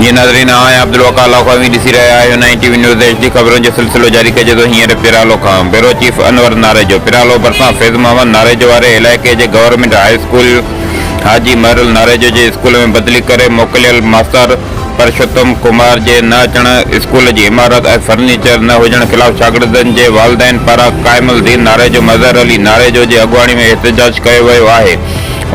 جي ناظرين آئون آهيان عبدالوقار لاکو اوهين ڏسي رهيا آهيو nine T V news H D خبرن جو سلسلو جاري ڪجي ٿو هينئر پيرالو کان بيورو چيف انور ناريجو پيرالو ڀرسان فيض محمد ناريجو واري علائقي جي government high school Haji Mehral Narejo جي اسڪول ۾ بدلي ڪري موڪليل ماستر پرشوتم ڪمار جي نه اچڻ، اسڪول جي عمارت ۽ فرنيچر نه هجڻ خلاف شاگردن جي والدين پاران قائم الدين ناريجو مظهر علي ناريجو جي اڳواڻي ۾ احتجاج ڪيو ويو آهي.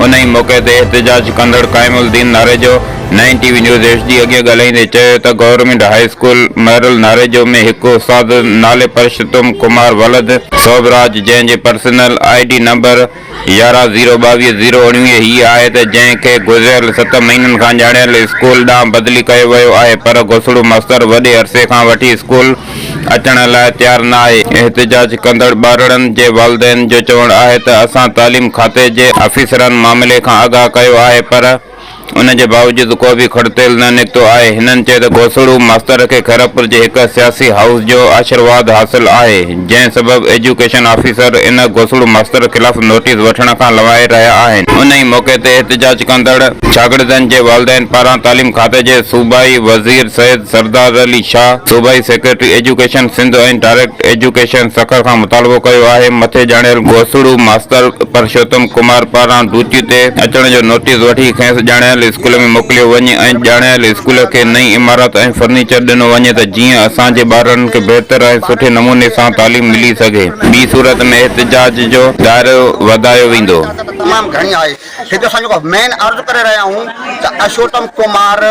انهي موقعي تي احتجاج ڪندڙ Qaim Uddin Narejo nine T V news H D اڳيان ڳالهائيندي چيو ته government high school Mehral Narejo ۾ هڪ استاد نالي پرشوتم ڪمار ولد سوڀراج جنهن جي personal I D number 11 zero 22 zero 19 هي آهي ته جنهن کي گذريل ست مهينن کان ڄاڻايل اسڪول ڏانهن بدلي ڪيو ويو آهي پر گوسڙو ماستر وڏي عرصي کان وٺي اسڪول اچڻ لاء تيار نه آهي. احتجاج ڪندڙ ٻارڙن جي والدين جو چوڻ آهي ته اسان تعليم کاتي جي آفيسرن معاملي کان آگاهه ڪيو آهي پر ان جي باوجود ڪو به کڙتيل نه نڪتو آهي. هنن چيو ته گوسڙو ماستر کي خيرپور جي هڪ سياسي هائوس جو آشرواد حاصل آهي، جنهن سبب ايجوڪيشن آفيسر ان گوسڙو ماستر خلاف نوٽيس وٺڻ کان لنوائي رهيا آهن. انهي موقعي تي احتجاج ڪندڙ شاگردن جي والدين پاران تعليم کاتي جي صوبائي وزير سيد سردار علي شاهه، صوبائي secretary education Sindh ۽ director education Sukkur کان مطالبو ڪيو آهي مٿي ڄاڻايل گوسڙو ماستر پرشوتم ڪمار پاران ڊيوٽي تي اچڻ جو نوٽيس وٺي کيس ڄاڻايل اسڪول ۾ موڪليو وڃي ۽ ڄاڻايل اسڪول کي نئين عمارت ۽ فرنيچر ڏنو وڃي ته جيئن اسان جي ٻارڙن کي بهتر ۽ سٺي نموني سان تعليم ملي سگهي ٻي صورت ۾ احتجاج جو دائرو وڌايو ويندو. تمام گهڻي آهي هتي اسان جيڪو مين عرض ڪري رهيا آهيون ته اشوتم ڪمار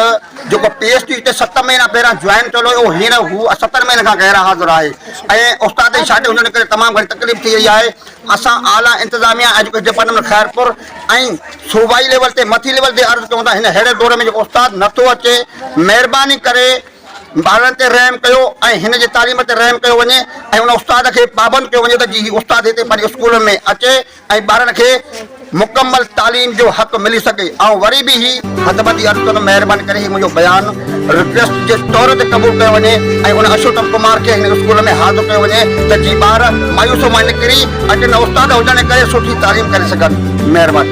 جيڪو پي ايس ٽي تي ست مهينا پهريان جوائن ٿيل هيو هينئر هو ستن مهينن کان غير حاضر آهي ۽ استاد جي شارٽيج هجڻ ڪري تمام گهڻي تڪليف ٿي رهي آهي اسان اعليٰ انتظاميا ايجوڪيشن ڊپارٽمينٽ خيرپور ۽ صوبائي ليول تي مٿي ليول تي عرض ڪيون ٿا هن ههڙي دور ۾ جيڪو استاد نٿو اچي مهرباني ڪري ٻارڙن تي رحم ڪيو ۽ هن جي تعليم تي رحم ڪيو وڃي ۽ ان استاد کي پابند ڪيو وڃي ته جي هي استاد هتي پنهنجي اسڪول ۾ اچي ۽ ٻارن کي مڪمل تعليم جو حق ملي سگهي. آئون وري به هي هٿ ٻڌي عرض ڪندم مهرباني ڪري هي منهنجو بيان رڪويسٽ جي طور تي قبول ڪيو وڃي ۽ ان اشوتم ڪمار کي هن اسڪول ۾ حاضر ڪيو وڃي ته جي ٻار مايوسو مان نڪري اچن استاد هجڻ جي ڪري سٺي تعليم ڪري سگهن. مهرباني.